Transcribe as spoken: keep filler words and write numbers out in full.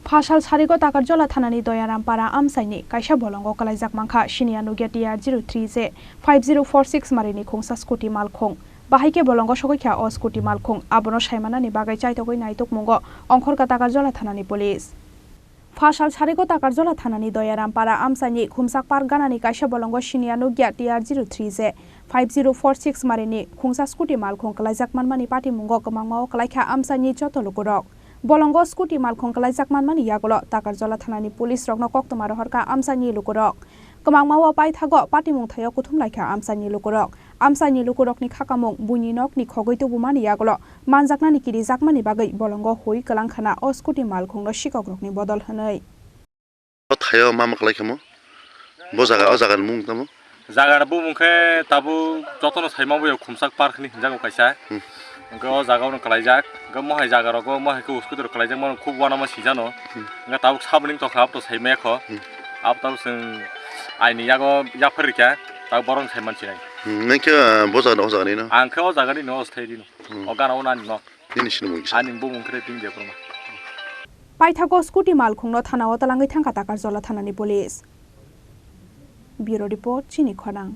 Phasal sarigo Takarjola thanani Doyarampara amchaini kaisa bolongo kwlaijak mankha Shinia Nugya T R zero three J five zero four six marini khungsa scooty malkhung. Bahai khe bolongo sogwi kha o scooty malkhung. Abono saimanani bagwi chaitogwi naitukmungo ongkhorkha Takarjola thanani police. Phasal sarigo Takarjola thanani Doyarampara amchaini Khumsak Park ganani kaisa bolongo Shinia Nugya T R zero three J five zero four six marini khungsa scooty malkhung kwlaijak manmani patimungo kwmangmao kwlaikha amchaini joto lukurok. Bolongo scooty malkhung kwlaijak manmani yagulo Takarjola thanani police rokno koktwma rohorkha amchaini lukurok. Kwmangmao paithago patimung thaio kuthum laikha amchaini lukurok. Amchaini lukurokni khakamung buini nokni khogwi tubumani yagulo manjaknani kirijakmani bagwi bolongo hui kwlangkhana o scooty malkhungno sikokrokni bodol hwnwi. O thaio ma ma kwlai khamo? Bo jaga, o jaga ni mung tamo? Jaga ni bumung khe tabuk jotono saima boyo Khumsak Park hinwi hinjago kaisa. Hmm. Hwnkhe o jaga ono kwlaijak. Hwnkhe mohai jaga rogo, mohai khe scooty rok kwlaijak mano khub uanama sijano. Hmm. Hwnkhe tabuk saboni tongkha, abo to saimaya kho. Hmm. Abo tabuk chwng aini yago yaphar rikha, tabuk borok sai mansinai. Hmm, nang khe, ah, bo jaga ni, o jaga ni no? Ang khe o jaga ni no, o sthai ni no. Hmm. O gana o nani no. Nini sini mung kisa. Ani bumung khe Ping Debbarma. Paithago scooty malkhungno thanao twlangwi thangkha Takarjola thanani police. Bureau report, Chini Khorang.